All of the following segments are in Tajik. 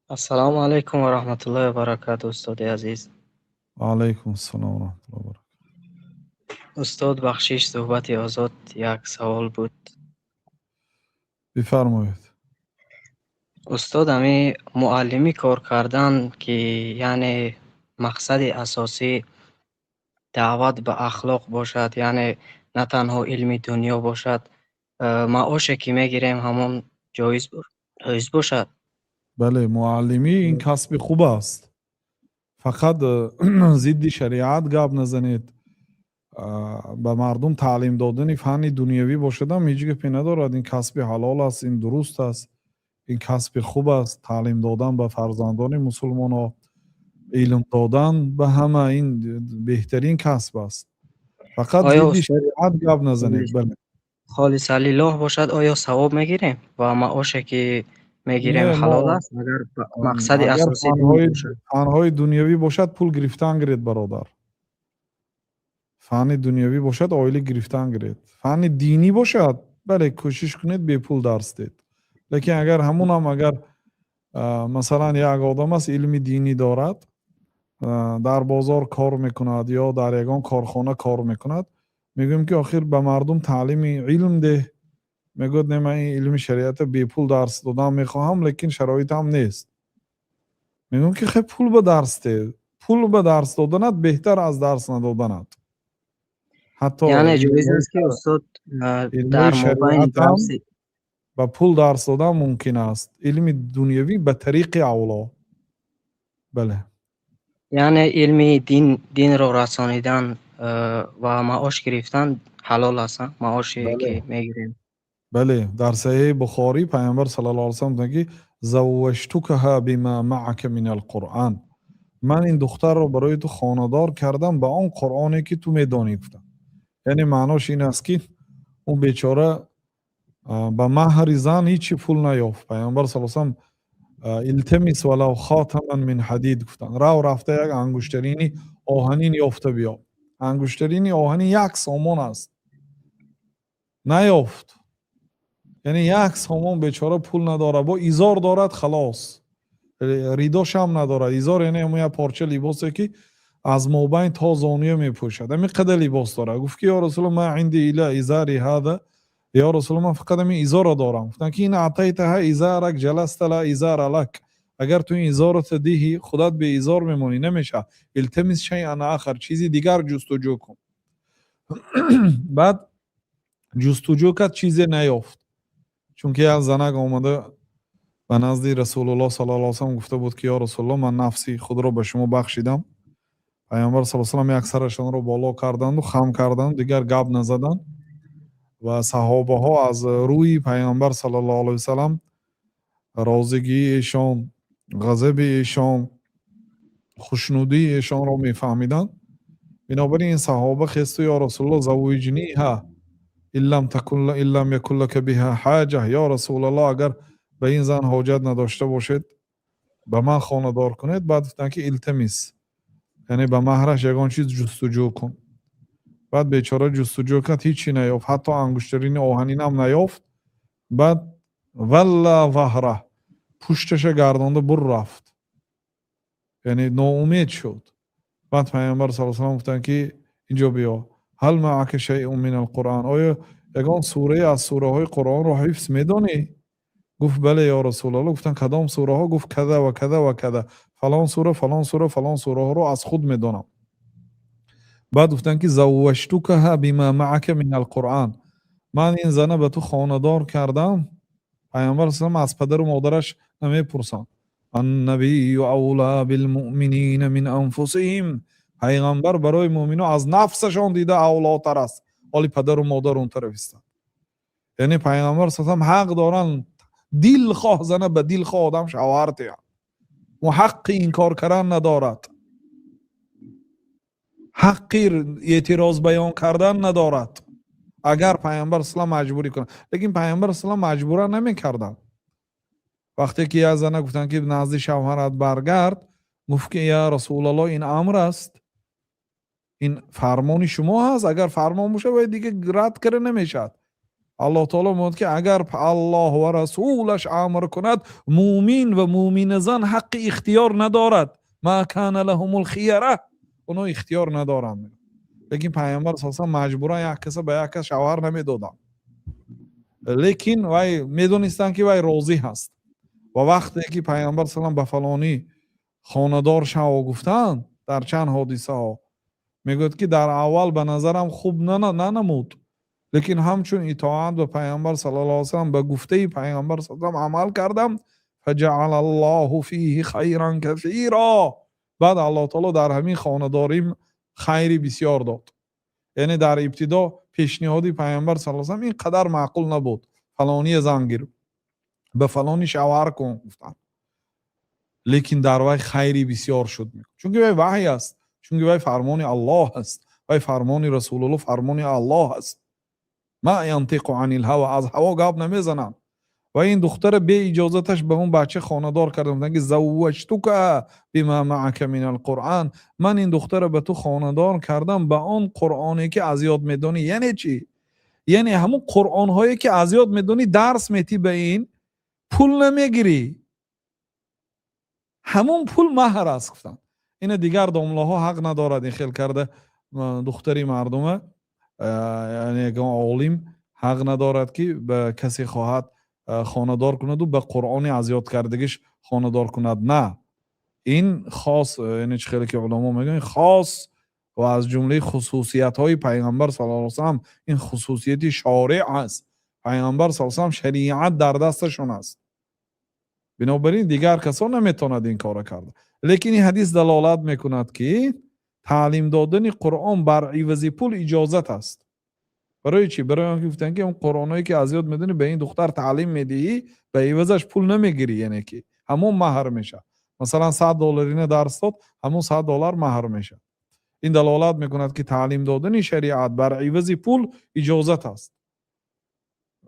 Ассалому алайкум ва раҳматуллоҳи ва баракату, устоди азиз. Ва алайкум ассалом ва раҳматуллоҳи ва баракатуҳ. Устод, бахшиш, суҳбати озод, як савол буд. Бифармоед. Устод, ҳами муаллимӣ кор кардан, ки яъне мақсади асосӣ даъват ба ахлоқ бошад, яъне на танҳо илми дунё бошад, маоше ки мегирем, ҳамон ҷоиз бошад? Бале, муаллимӣ ин касби хуб аст, фақат зидди шариат гап назанед. Ба мардум таълим додани фанни дунявӣ бошадам, ҳеҷ гапе надорад. Ин касби ҳалол аст, ин дуруст аст, ин касби хуб аст. Таълим додан ба фарзандони мусулмонҳо, илм додан ба ҳама, ин беҳтарин касб аст, фақат Оё зидди устод шариат гап назанед, бале. Холиса лиллоҳ бошад, оё савоб мегирем ва маоше ки мегирем Не, ҳалол мо аст, агар мақсади агар асосӣ дин фанҳои бошад? Фанҳои дунявӣ бошад, пул гирифтан гиред, бародар. Фанни дунявӣ бошад, ойлик гирифтан гиред. Фанни динӣ бошад, бале, кӯшиш кунед, бепул дарс диҳед. Лекин агар ҳамунам, агар масалан, як одам аст, илми динӣ дорад, дар бозор кор мекунад ё дар ягон корхона кор мекунад, мегӯем ки охир ба мардум таълими илм деҳ. Мегӯяд: «Не, ман ин илми шариата бепул дарс додан мехоҳам, лекин шароитам нест». Мегӯям ки хел, пул ба дарс деҳ. Пул ба дарс доданат беҳтар аз дарс надоданат ҳатто. Яъне ҷоиз аст ки, устод, Илмҳои дар мобайни шариатам дарси ба пул дарс додан мумкин аст, илми дунявӣ ба тариқи авло, бале. Яъне илми дин, динро расонидан ва маош гирифтан ҳалол аст, маоше ки мегирем? Бале, дар Саҳиҳи Бухорӣ Пайғамбар саллаллоҳу алайҳи васаллам гуфтанд ки زوجتكها بما معك من القرآن, ман ин духтарро барои ту хонадор кардам ба он Қуръоне ки ту медонӣ, гуфтанд. Яъне маънош ин аст, ки ӯ бечора ба маҳри зан ҳичи пул наёфт. Пайғамбар са салам التمس ولو خاتما من حديد гуфтанд, рав, рафта як ангуштарини оҳанин ёфта биё. Ангуштарини оҳанин 1 сомон аст. Наёфт. Яъне 1 сомон бечора пул надорад, бо изор дорад, халос, ридошам надорад. Изор яъне ҳамон як порча либосе ки аз мобайн то зонуя мепӯшад, ҳамин қадар либос дорад. Гуфт ки: «Ё Расулаллоҳ, ما عندي إلا إزاري هذا», ё Расулаллоҳ, ман фақат ҳамин изорро дорам. Гуфтанд ки إن أعطيتها إزارك جلست لا إزار لك, агар ту ин изората диҳӣ, худат беизор мемонӣ, намешавад. التمس شيئا آخر, чизи дигар ҷустуҷӯ кун. Баъд ҷустуҷӯ кард, чизе наёфт, чунки як занак омада ба назди Расулуллоҳ саллаллоҳу алайҳи васаллам гуфта буд ки: «Ё Расулуллоҳ, ман нафси худро ба шумо бахшидам». Пайғамбар са салам як сарашонро боло карданду хам карданду дигар гап назаданд ва саҳобаҳо аз рӯи Пайғамбар саллаллоҳу алайҳи васалам розигии эшон, ғазаби эшон, хушнудии эшонро мефаҳмиданд. Бинобар ин саҳоба хесту: «Ё Расулуллоҳ, زوجنيها إن لم يكن لك بها حاجة», ё Расулаллоҳ, агар ба ин зан ҳоҷат надошта бошед, ба ман хонадор кунед. Баъд гуфтанд ки التمس, яъне ба маҳраш ягон чиз ҷустуҷӯ кун. Баъд бечора ҷустуҷӯ кард, ҳичи наёфт, ҳатто ангуштарини оҳанинам наёфт. Баъд ولى ظهره, пушташа гардонда бур рафт, яъне ноумед шуд. Баъд Пайғамбар са салам гуфтанд ки инҷо биё. هل معك شيء من القرآن, оё ягон сурае аз сураҳои Қуръонро ҳифз медонӣ? Гуфт: «Бале, ё Расулалло». Гуфтанд: «Кадом сураҳо?» Гуфт: كذا وكذا وكذا, фалон сура, фалон сура, фалон сураҳоро аз худ медонам. Баъд гуфтанд ки زوجتكها بما معك من القرآن, ман ин зана ба ту хонадор кардам. Пайғамбар салам аз падару модараш намепурсанд. النبي أولى بالمؤمنين من أنفسهم, пайғамбар барои муъминон аз нафсашон дида авлотар аст. Ҳоли падару модар он тараф истанд. Яъне Пайғамбар салам ҳақ доранд, дилхоҳ зана ба дилхоҳ одам шавҳар диҳанд. Ӯ ҳаққи инкор кардан надорад, ҳаққи эътироз баён кардан надорад, агар Пайғамбар салам маҷбурӣ кунад. Лекин Пайғамбар салам маҷбуран намекарданд. Вақте ки як зана гуфтанд ки назди шавҳарат баргард, гуфт ки: «Я Расулаллоҳ, ин амр аст, ин фармони шумо ҳаст. Агар фармон бошад, вай дига рад карда намешавад». Аллоҳ таоло мегӯяд, ки агар Аллоҳ ва расулаш амр кунад, мӯмин ва мӯмина зан ҳаққи ихтиёр надорад. ما كان لهم الخيرة, онҳо ихтиёр надоранд. Лекин Пайғамбар с маҷбуран як каса ба як кас шавҳар намедоданд, лекин вай медонистанд, ки вай розӣ ҳаст. Ва вақте ки Пайғамбар салам ба фалонӣ хонадор шав гуфтанд, дар чанд ҳодисаҳо мегӯяд, ки дар аввал ба назарам хуб нанамуд, лекин ҳамчун итоат ба Пайғамбар саллаллоҳу алайhi васаллам, ба гуфтаи Пайғамбар салам амал кардам. فجعل الله فيه خيرا كثيرا. Баъд Аллоҳ таоло дар ҳамин хонадорӣ хайри бисёр дод. Яъне дар ибтидо пешниҳоди Пайғамбар саллаллоҳу алайhi васаллам ин қадар маъқул набуд. Фалония зан гир, ба фалони шавҳар кун гуфтанд, лекин дар вай хайри бисёр шуд, чунки вай ваҳй аст, чунки вай фармони Аллоҳ аст, вай фармони Расулулло, фармони Аллоҳ аст. ما ينطق عن الهوى, аз ҳаво гап намезананд. Ва ин духтара беиҷозаташ ба он бача хонадор карда, гуфтанд, ки زوجتك بما معك من القرآن, ман ин духтара ба ту хонадор кардам ба он қуръоне, ки аз ёд медонӣ. Яъне чӣ? Яъне ҳамун қуръонҳое, ки аз ёд медонӣ, дарс метӣ, ба ин пул намегирӣ, ҳамун пул маҳр аст, гуфтанд. Ина дигар домлаҳо ҳақ надорад ин хел карда духтари мардума. Яъне ягон олим ҳақ надорад, ки ба касе хоҳад хонадор кунаду ба қуръони аз ёд кардагиш хонадор кунад. На, ин хос, яъне чӣ хеле ки уламо мегӯянд, хос ва аз ҷумлаи хусусиятҳои Пайғамбар саллаллоҳу алайhi васаллам, ин хусусияти шореъ аст. Пайғамбар саллаллоҳу алайhi васаллам шариат дар дасташон аст, бинобар ин дигар касон наметавонад ин корро карда. Лекин ин ҳадис далолат мекунад, ки таълим додани Қуръон бар ивази пул иҷозат аст. Барои чӣ? Барои он ки гуфтанд, ки он қуръонҳое, ки аз ёд медонӣ, ба ин духтар таълим медиҳӣ, ба ивазаш пул намегирӣ, яъне ки ҳамон маҳр мешавад. Масалан, 100 долларина дарс дод, ҳамон 100 доллар маҳр мешавад. Ин далолат мекунад, ки таълим додани шариат бар ивази пул иҷозат аст,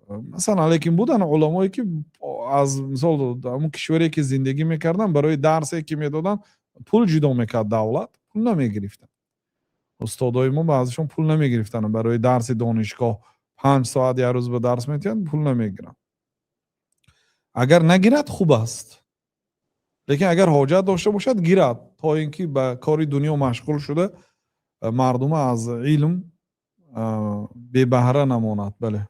масалан. Лекин буданд уламое, ки аз мисол ҳамон кишваре, ки зиндагӣ мекарданд, барои дарсе, ки медоданд, пул ҷудо мекард давлат, пул намегирифтанд. Устодои мо баъзешон пул намегирифтанд барои дарси донишгоҳ. 5 соат як рӯз ба дарс метиҳанд, пул намегиранд. Агар нагирад, хуб аст, лекин агар ҳоҷат дошта бошад, гирад, то ин ки ба кори дунё машғул шуда, мардума аз илм бебаҳра намонад. Бале.